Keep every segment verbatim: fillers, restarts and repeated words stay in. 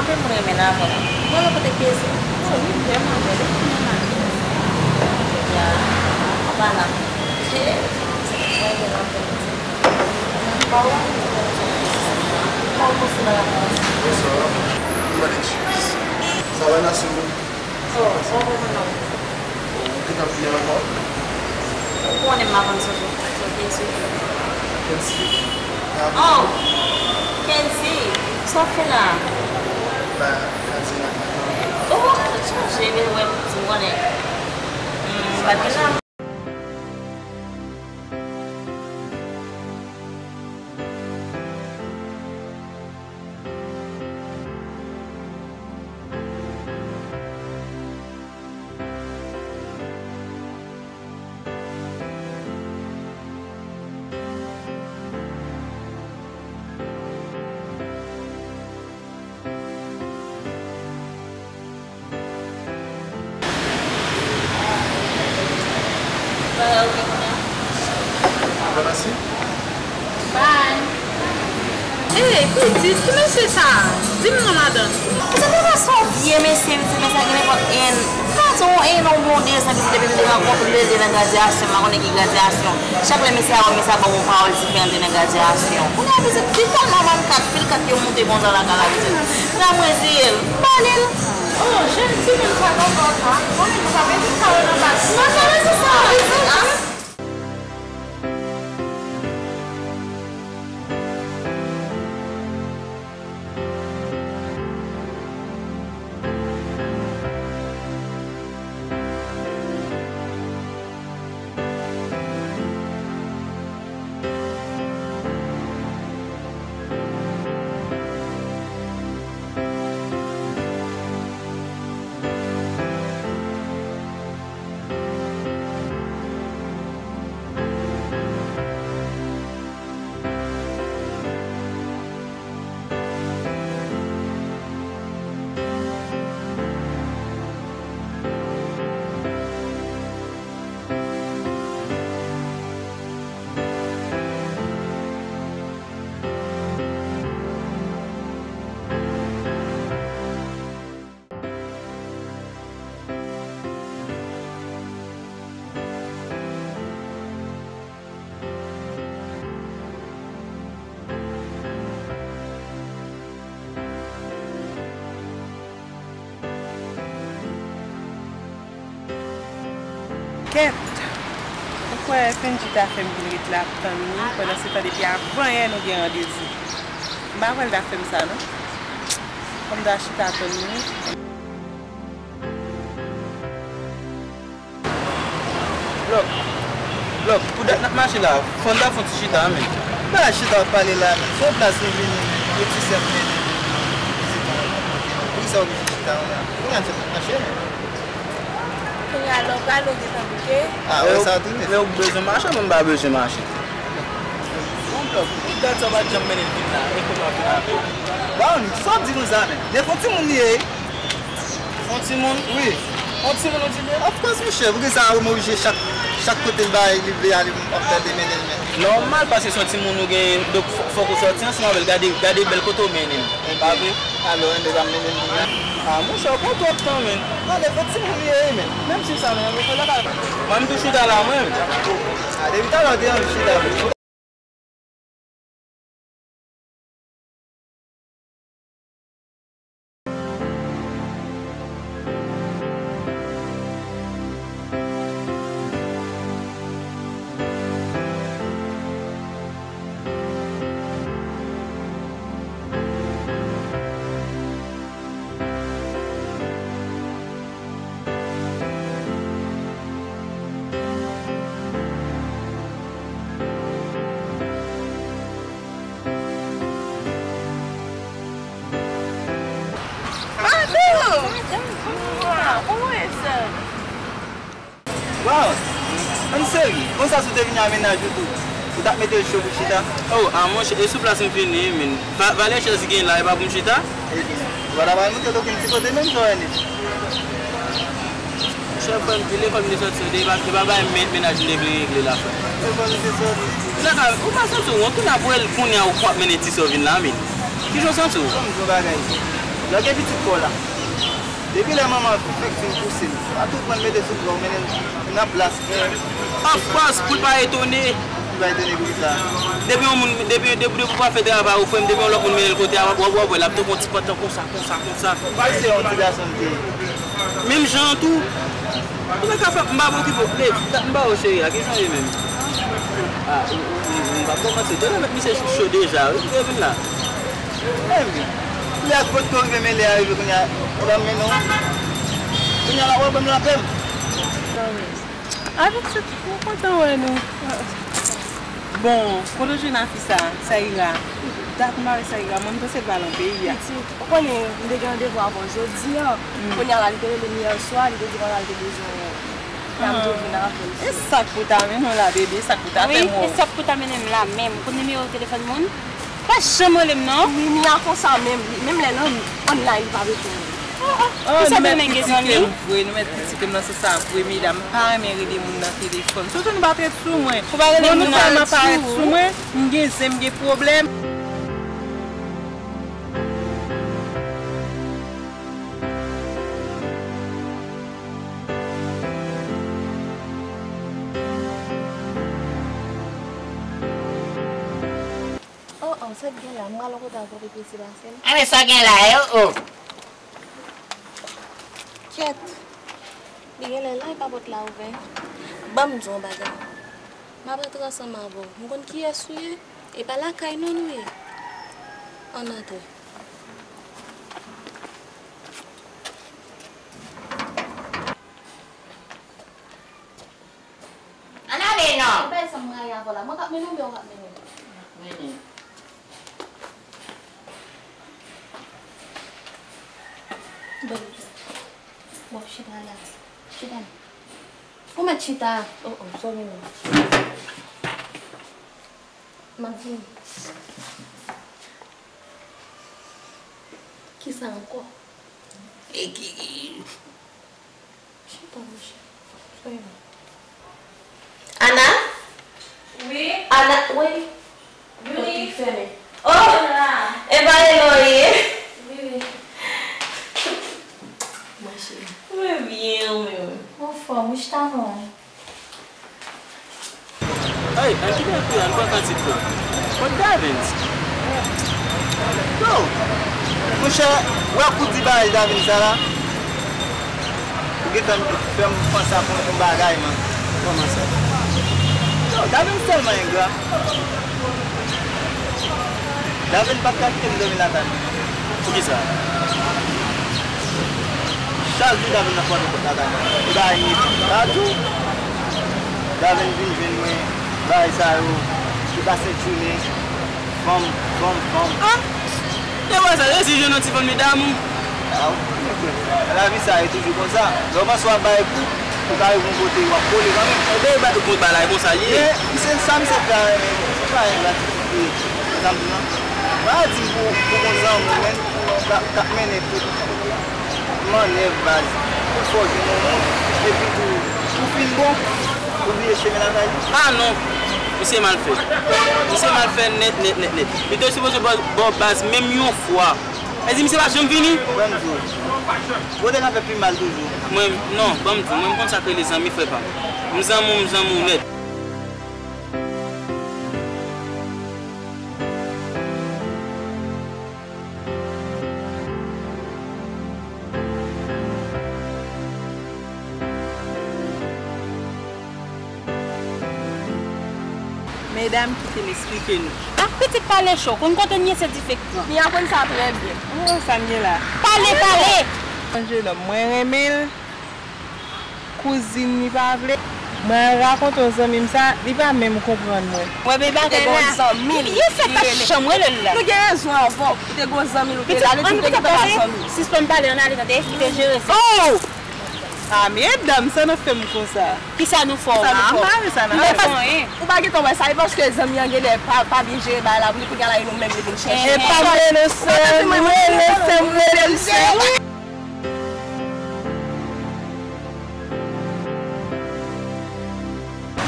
Mwen renmen l avè w. Mwen la kote Kezi. Oh, wi, vrèman, vrèman, vrèman. Ya, anba la. Mwen renmen l anpil. Mwen pa wè, mwen pa wè. Mwen pa wè. Bonswa. Mwen pa de chans. Sa va, Nasyon? Oh, oh, oh, oh, non. Ou gentan bliye ankò? Ou konnen m pa konn sonje sou Kensi. Kensi? Oh! Kensi! Sa w ap fè la? Ba, Kensi la. Oh, chanje, men wè, m konnen. Hmm, m pa t gen la. Bagay ok kounye a? Apre mèsi. Bye. Ey, pitit, ki mesye sa a? Di m non, madanm. Ou se pa wè se yon vye mesye, mesye, mesye sa gen nenpòt en. Pa di yon en, yon bon dezan, pitit, depi m te rankontre l, l te nan gradyasyon, m pa konnen ki gradyasyon. Chak lè mesye a wè m, mesye a ban m yon pawòl diferan, l te nan gradyasyon. Kounye a, pitit, li tèlman ban m kat, pil kat yo moute konsa lakay la, pitit. Kounye a m reziye l, m ba li l. Oh, jèn timoun sa nan kò sa. Mwen menm, sa vle di sa yo nan bak. Mwen pa bezwen sa, pitit. Kèt! Ou kwè Fendji ta fè m vin ret la ap tann li, pandan se tan depi avanyè nou gen randevou. M pa kwè l ta fè m sa non. Fò m ta chita tann li. Blòk, blòk, pou dat n ap mache la, fò n ta fè yon ti chita, men. Pa chita w ap pale la, men. Se yon plas nou vini, men. Yon ti sè m mennen nou vizite yon lòt kote, men. Poukisa w oblije chita w la? Kounye a n fèk ap mache, men. Kounye a, lè w prale, w gentan bouke. Ah, wè sa tou nèt. Men ou bezwen mache, mwen m pa bezwen mache. Bon, blòk, pou dat sa w pa t janm mennen l vin la, e kounye a w vin avè l. Bon, sa w di konsa, men? Nèf yon timoun li ye, wi. Yon timoun? Wi. Yon timoun ou di li? Of course, monchè. Poukisa ou oblije chak, chak kote l bay, li vle ale, w ap tande mennen l, men? Nòmal, paske se yon timoun ou genyen, donk fò, fòk ou sòti ansanm avè l, gade, gade bèl kote w mennen l. Pa vre? Alò, enben, pa mennen l kounye a. Ah, monchè, ou pran twòp tan, men. Ale, fò timoun li ye, men. Menm si sa, men, mwen fè lòt bagay. Mwen, m tou chita la, mwen. Ah, depi talè w te anvi chita, men. Bonjou! Kòman w ye, sè? Waw! Ann serye, konsa si w te vini a mennaj ou tou, ou t ap mete l cho pou chita? Oh, a monchè, e sou plas m vini, men. Va-, valè chèz ki gen la, e pa pou m chita? Ebyen, ou pa ta pral monte l okenn ti kote menm, jan w wè li. Monchè, frè m, pi lekòl m te sòti, se te, e pa, e pa bay men-, mennaj m te vle regle la, frè. Lekòl ou te sòti? Ou pa santi w wont, ou nan pou el kounye a ou k ap mennen ti sè w vin la, men. Kijan w santi w? Fò m di w yon bagay. Lage pitit pa w la. Depi lè manman fèk fin pouse l, pa tout pran l mete sou bra w, mennen l nan plas. Of course, pou l pa etone. Li pa etone poukisa? Depi yon moun, depi, depi, depi w pa fè travay ou, frè m, depi yon lòt moun mennen l kote a, w ap, w ap, w ap wè l ap tankou yon ti pantan konsa, konsa, konsa. Paske se yon ti gason l te ye. Menm jan an tou. Ou pa ka fè, m pa okipe w. Babe, dat m pa wè w cheri a, kijan w ye menm? Ah, ou, ou, ou, m p ap kòmanse. Tande met misye sou cho deja, wi, li te vin la. Enben, lè kote w rive, men lè a rive kounye a, ou pa mennen w. Kounye a la, w ap ban m lapè m. Avèk sa, mwen kontan wè nou. Bon, kote w jwenn a fi sa, Saïra? Dat m pa wè Saïra, mwen m panse l pa nan peyi a. Pitit, ou konnen, m te gen randevou avè w jodi a. Kounye a la, li te rele m yè swa, li te di m li te bezwen w. N ap tou vin avè l. E sa k pou ta mennen w la, bebe? E sa k pou ta fè m wè w? Wi, e sa k pou ta mennen m la menm. Ou konn nimewo telefòn moun? Pa janm rele m non. Wi, Mia konsa menm, li, menm lè l online, li pa reponn. Oh, oh. Oh, kisa nou mèt kritike m vre, nou mèt kritike m nan sans sa vre, medam. M pa renmen rele moun nan telefòn. Sitou nou pa t ret sou mwen. Ou pa rele moun nan. Bon, nou tèlman pa ret sou mwen, m gen zen, m gen pwoblèm. Oh, oh, sa k gen la? M pral yon kote avè w pou piti pase m. Anben, sa gen la, e, oh, oh. Kyèt. Li genlè la, epa pòt la ouvè. Ban m di w yon bagay. M ap rantre ansanm avè w. M konn kiyès ou ye. Epa lakay non nou ye. Ann antre. Ann ale non. Epa e sa m rayi avè w la. Mwen k ap mennen w oubyen ou k ap mennen m? Mennen. Bon, bon, chita la. Chita la. Ou mèt chita. Oh, oh, sorry, non. M ap vini. Kisa ankò? E ki, ki, Chita, monchè. Soyez là. Ana? Wi. Ana, wi. Pòt ki fèmen. Oh! Epa e la w ye? Wi, wi. Mwen cheri. Mwen byen, ou menm? Anfòm, wi, chita non. Ay, an kite l tou, an pran kantik tou. Kot Davens? Yo! Monchè, w wè kou di bagay Davens sa la? Ou gentan fè m panse ak yon, yon bagay, man. Kòman sa? Yo, Davens tèlman engra. Davens pa t ka kite m dòmi lakay mwen. Poukisa? Chak jou Davens ap frape pòt lakay mwen. E bagay inedik. Chak jou Davens vin jwenn mwen, bagay sa yo, li pase jounen, fanm, fanm, fanm. Ah! E wè sa, resi jwenn yon ti fanm li damou. Ah, wi, frè. Nan lavi sa, e toujou konsa. Lè w panse w ap bay kou, ou ka rive yon kote, w ap kole kanmenm. Ebyen, e pa tout moun bagay konsa l ye. Men, misye, sa misye fè a, men, se pa yon gratitid. Sa m di non. Pa di m pou, pou gon zanmi w menm k ap, k ap mennen tout mannèv baz pou l fè w jwenn yon moun, epi tou, pou fin bon, ou bliye chemen lakay li. Ah non, misye mal fè. Misye mal fè nèt, nèt, nèt, nèt. Li te sipoze ba w baz menm yon fwa. Sa di misye pa janm vini? Ban m di w. Ou te ka fè pi mal toujou. Mwen, non, ban m di w, mwen m konn sa k rele zanmi, frè pa m. M zanmi w, m zanmi w nèt. Medam, kite m esplike nou. Ah, pitit pale cho, konn kote n ye, se dife k pran. Li aprann sa trè byen. Oh, sa n gen la? Pale, pale! Angelòm, mwen renmen l. Kouzin li pa vle. Mwen al rakonte yon zanmi m sa, li pa menm konprann mwen. Wè men bagay la. Li te gon zanmi l. Li fè pa chanm rele l la. Nou gen rezon avè w. Li te gon zanmi l, ou te la, li di w te gentan pa zanmi. Sispann pale, ann ale tande, kite jere sa. Oh! Ah, medam, sa n ap fè m konsa? Kisa nou fè w la? M pa wè sa n ap fè. Ou pa gentan wè sa, e paske zanmi an genlè pa, pa byen jere bagay la, pou li kounye a la, e nou menm li vin chèche. E pa m rele sè m, m rele sè m, rele m sè m.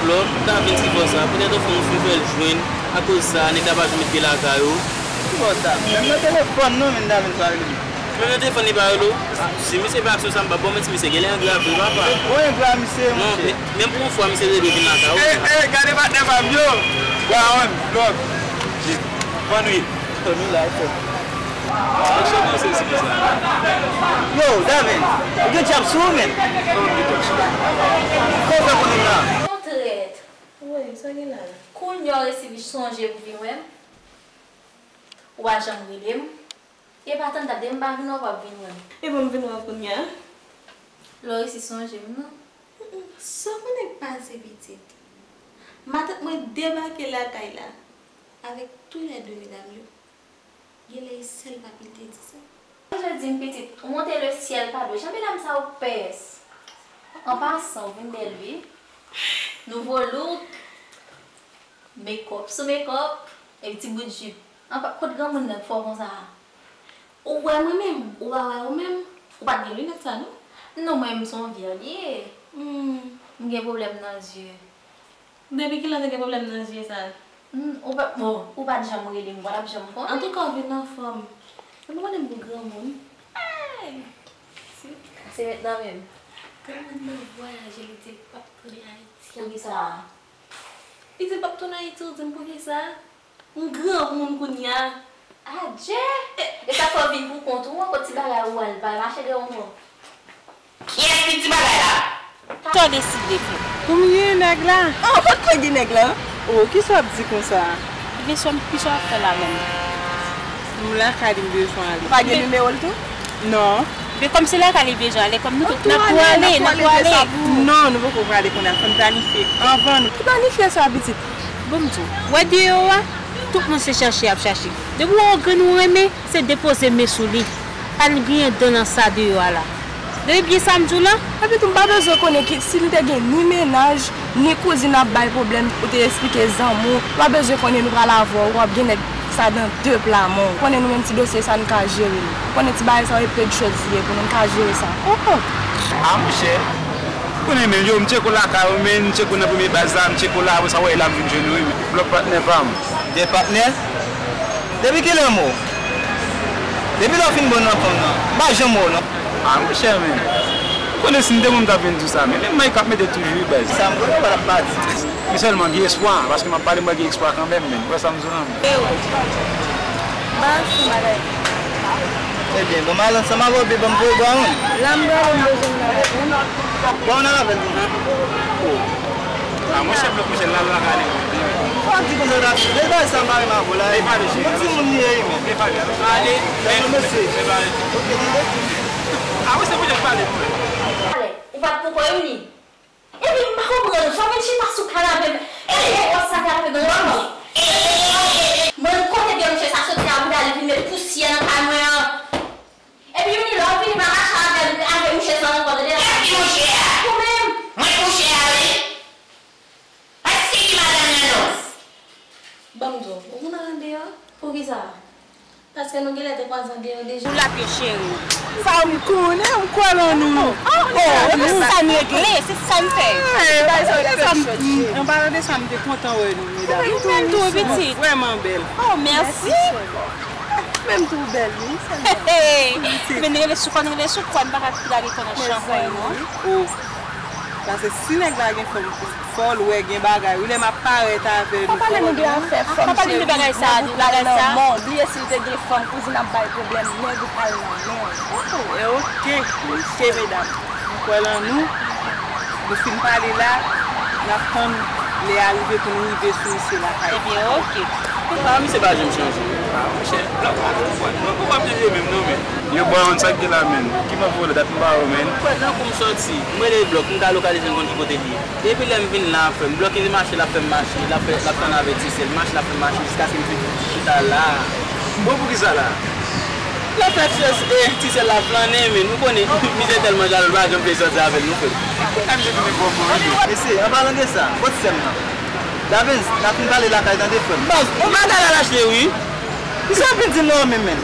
Flò, Davens ki fè w sa, poutèt ou fè yon fi fè l jwenn, akoz sa, nèg la pa janm met pye lakay ou. Ki fè w sa? Menm nan telefòn non, men Davens pa rele m. Mwen nan telefòn li pa rele w. Si misye fè aksyon sa, m p ap ba w manti, misye genlè engra vre, papa. Bon engra misye, non, monchè. Men, menm pou yon fwa, misye rele vin lakay ou. Ey, ey, gade patnè pa m yo. Brown, Block, Jip, Manwi. Yo, Daven, ou gen djab sou ou, menm? Kòman w fè konnen m la? Yon trèt. Woy, sa gen la? Kounye a w resi sonje pou vin wè m? Ou pa janm rele m? E pa tann dat depi m pa vin wè w, w ap vin wè m. E bon, m vin wè w kounye a. Lè w resi sonje m, non. Mm, mm. Sa w konnen k pase, pitit? Matant mwen debake lakay la avèk toulède medam yo. Genlè e sèl papi l te di sa. Jodi m pitit, ou monte lesyèl pa dlo. Jan medam sa yo pès. An pasan, ou vin bèl wi. Nouvo look. Mekòp sou mekòp. Epi ti bout jip. An pa, kot granmoun nan k fò konsa a? Ou wè mwen menm, ou pa wè ou menm. Ou pa t gen linèt sa non? Non, mwen menm se yon vè li ye. Hmm. M gen pwoblèm nan zye. Depi kilè w te gen pwoblèm nan zye sa? Hmm, ou pa, bon, ou pa t janm rele m, ou pa t ap janm konnen. Antouka, w vin anfòm. Epi w konnen m pou granmoun. Ay! Se mentnan menm. Granmoun nan vwayaje, li di l p ap tounen Ayiti ankò. Poukisa? Li di l p ap tounen Ayiti, ou di m poukisa? M granmoun kounye a. Adje! E sa fè w vin pou kont ou ankò, ti bagay ou al pa mache de ou ankò. Kiyès ki ti bagay la? Sa w deside fè? Pou m gen nèg la? Oh, kot mwen gen nèg la? Oh, kisa w ap di konsa? Ebyen, sè m, kisa w ap fè la menm? M lakay li, m bezwen ale. Ou pa gen nimewo l tou? Non. Men kòm se lakay li bezwen ale, kòm nou tout n ap tou ale, n ap tou ale. Non, nou poko prale kounye a, fò n planifye anvan nou. Ki planifye sa, pitit? Bon, m di w, wè deyò a, tout moun se chache y ap chache. Depi w wè yon grenn ou renmen, se depoze men sou li. Pa n griyen dan nan sa deyò a la. Depi byen sa m di w la. Epi tou, m pa bezwen konnen ki, si n te gen ni mennaj, ni kouzin ap bay pwoblèm, ou te esplike zanmi w, m pa bezwen konnen nou pral avè w, w ap gen nèg sa nan de pla men w. Ou konnen nou menm ti dosye sa n ka jere l. Ou konnen ti bagay sa yo e pe de choz li ye pou nou, n ka jere sa. Oh, oh. A monchè, ou konnen men yo, m tcheke w lakay ou, men m tcheke w nan premye baz la, m tcheke w la, apre sa w wè la m vin jwenn ou wi, men. Blòk patnè pa m. De patnè? Depi kilè m wè w? Depi lè w fin bon nan fanm nan, m pa janm wè w non. A monchè, men. Ou konnen si m te wè w m t ap vin di w sa, men, men Mike ap mete toujou wi baz. Sa m konnen w pa t ap pa di. Men sèlman gen espwa, paske m ap pale m wè gen espwa kanmenm, men. Ou wè sa m di w la, men. Ebyen, ban m al ansanm avè w, epi ban m voye bwa yon. La m prale, m bezwen nan avè w. Bwa yon nan avè l toujou. Oh. A monchè, blòk monchè, l al lakay li. Fò w di konsa, David. Lè bagay sa m pa renmen avè w la. Yon timoun li ye, wi, men. Lè nou mesye. Ok, tande. A wi, se pou jèn pale tou. Ou pa t poko vini? Epi m pa konprann ou, sa w vin chita sou kanape m. Epi ou wè sa kanape m nan men w. Mwen kote gen mouche sa soti a bouda li vin met pousyè nan kay mwen an. Epi youn lè w vini pa mache avè m, avè mouche sa ankò, tande la. Kiyès ki mouche a? Ou menm. Mwen mouche a wi. Èske ki madanm nan non? Ban m di w, ou konn al andeyò? Poukisa? Paske nou genlè te kwaze andeyò deja. Ou lapye cheri. Sa m konnen, m kwè nan nou. Oh, oh, se sa n regle, se sa n fè. An palan de sa, m te kontan wè nou, medam. Ou menm tou, pitit. Vrèman bèl. Oh, mèsi. Menm tou bèl, wi. Men n rele sou kò, n rele sou kò, n pa ka lage kò nan chanpway, non. Oh. Paske si nèg la gen fanm, fò l wè gen bagay. Wi, lè m ap parèt avè nou, fò l wè. Pa pale nou de afè fanm, cheri. Nèg ou pral nan men w. Bliye si l te gen fanm, kouzin ap bay pwoblèm, nèg ou pral nan men w. Oh, e oke, oke, medam. M kwè nan nou. Nou fin pale la, n ap tann lè a rive pou nou rive sou misye lakay. Ebyen, oke. Papa, misye pa janm chanje. Ah, monchè, Blòk pa janm pran. Mwen poko ap chanje menm non, men. Yo, Brown, sa k gen la, men? Ki mòd vòlè, dat m pa wè w, men. Kwè, nan kou m sòti, m rele Blòk, m ka lokalize m konn ki kote li ye. Epi lè m vin la, frè m, Blòk li mache, l ap fè m mache, l ap fè, l ap tann avè Tisèl, mache, l ap fè m mache jiskaske m fin chita la. Bon, poukisa la? L ap fè Tisèl, eh, Tisèl la flannen, men nou konnen, misye tèlman jalou, l pa janm vle sòti avè l, non, frè m. Mesye, an palan de sa, kot sè m nan? Davens, n ap fin pale lakay, tande, frè m. Baz, ou pa gade al achte, wi. Misye ap vin di m non, men, men.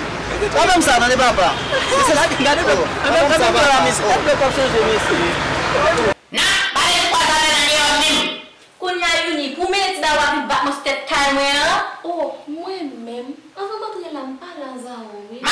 Papa m sa, tande, papa. Mesye, la, gade, papa. Papa m sa, papa. Mesye, tèt Blòk ap chanje, mesye. Nan, pale m kwa zafè nan deyò menm. Kounye a, Youni, pou w mennen ti bagay w ap vin bat mwen sou tèt kay mwen an. Oh, mwen menm? Anvan m antre la, m pale a Zao, wi. M